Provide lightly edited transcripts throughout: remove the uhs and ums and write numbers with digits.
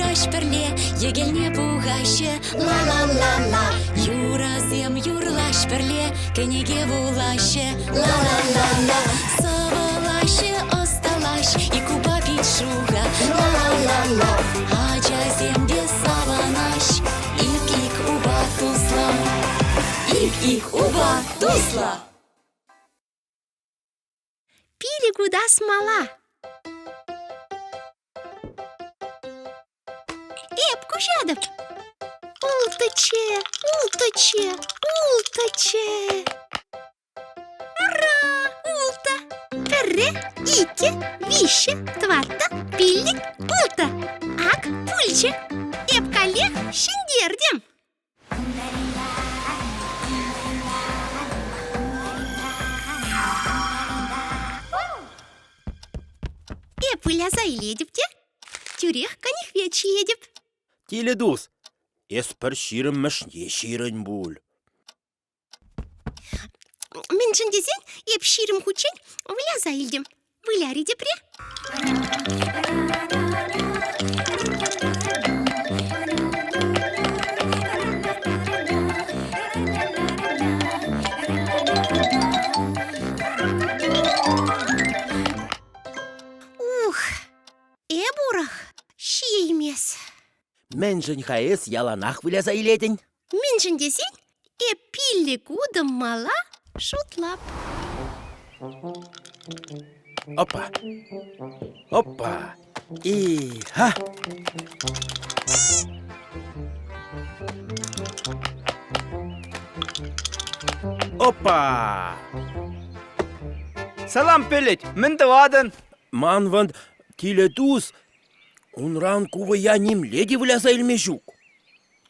юрлаҫ пӗрле, йӗкелне пухаҫҫӗ. Ла-ла-ла-ла. Юрӑсем юрлаҫ пӗрле, кӗнеке вулаҫҫӗ. Ла-ла-ла-ла. Сӑвӑлаҫҫӗ, ӑсталаҫ, ик упа пит шухӑ. Ла-ла-ла-ла. Ачасем те савӑнаҫ, ик-ик упа туслӑ. Ик-ик упа туслӑ. Пилӗк утас мала. Эп куҫатӑп. Ултӑччӗ, ултӑччӗ, ултӑччӗ. Ура! Улттӑ! Пӗрре, иккӗ, виҫҫӗ, тӑваттӑ, пиллӗк, улттӑ. Ак пулчӗ. Эп каллех ҫӗнтертӗм. Эп выляса илетӗп те тӳрех канихвет ҫиетӗп. Тилӗ тус, эс пӗр ҫирӗммӗшне ҫирӗн пуль. Мӗншӗн тесен эп 20 хутчен выляса илтӗм. Выляри тепре. Ух, эп урӑх ҫиеймес. Мӗншӗн-ха эс яланах выляса илетӗн? Мӗншӗн тесен эп пиллӗк утӑм мала шутлап. Опа! Опа! И-ха! Опа! Салам, пӗлӗт! Мӗн тӑватӑн? Ман вӑн тилӗ тус, унран ку вӑййа нимле те выляса илме ҫук.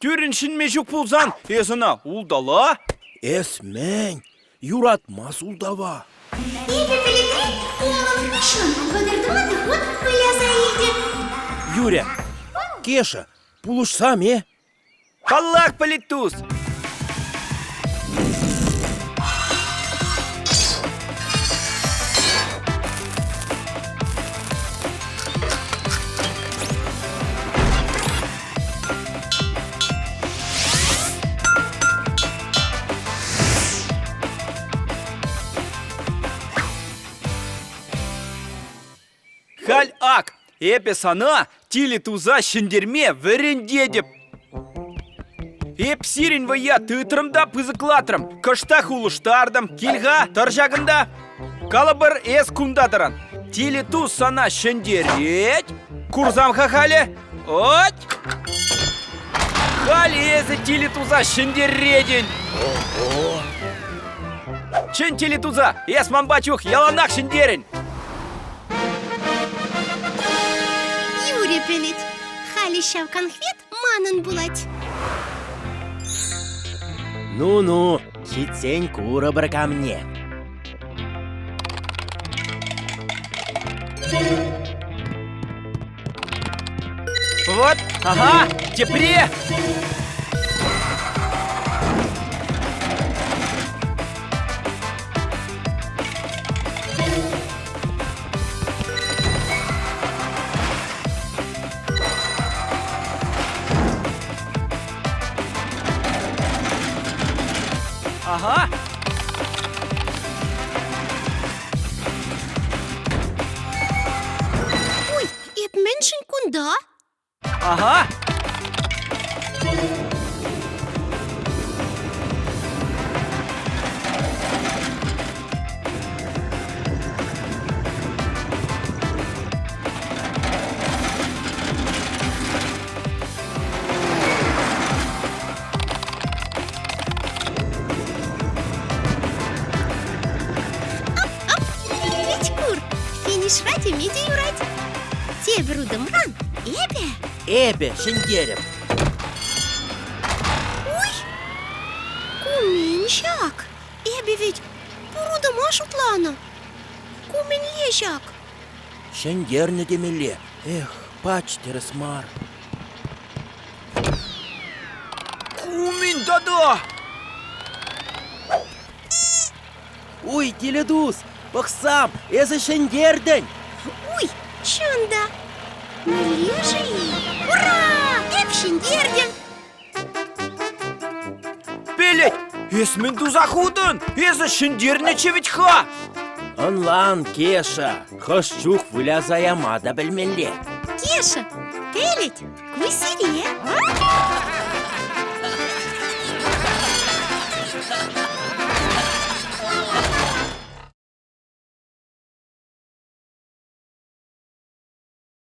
Тӳррӗн ҫӗнме ҫук пулсан, эс ӑна ултала. Эс мӗн, юратмас ултава. Эпӗ пӗлӗтре умлӑн хыҫлӑн 34 хут выляса илтӗм. Юря, Кеша, пулӑшсам, э? Паллах, пӗлӗт тус. Халь ак, эпӗ сана тилӗ туса ҫӗнтерме вӗрентетӗп. Эп сирӗн вӑя тытрӑм та пысӑклатрӑм, кӑштах улӑштартӑм. Кил-ха, тӑр ҫакӑнта. Калӑпӑр, эс кунта тӑран. Тилӗ тус сана ҫӗнтерет. Курсам-ха халӗ. Ать! Халӗ эсӗ тилӗ туса ҫӗнтеретӗн. Ого! Чӗн тилӗ туса, эс манпа чух яланах ҫӗнтерӗн. Юрӗ пӗлет. Халӗ ҫав канхвет манӑн пулать. Ну-ну, ҫитсен курӑпӑр камне. Вот, ага, тепре! Ага. Ой, эп мӗншӗн кунта? Ага. Ап, кур, финишра теме те юрать. Тепӗр утӑмран эпӗ... Эпӗ ҫӗнтерӗп. Ой, ку мӗн ҫак? Эпӗ ведь пур утӑма шутланӑ. Ку мӗнле ҫак? Ҫӗнтернӗ темелле. Эх, пач тӗрӗс мар. Ку мӗн тата? Уй, тилӗ тус, пӑхсам, эсӗ ҫӗнтертӗн! Уй, чӑн та! Мӗнле-ши? Ура! Эп ҫӗнтертӗм! Пелет, эс мӗн туса хутӑн? Эсӗ ҫӗнтернӗччӗ вӗт-ха! Ӑнлан, Кеша, хӑш чух выляса яма та пӗлмелле. Кеша, пелет, ку сире.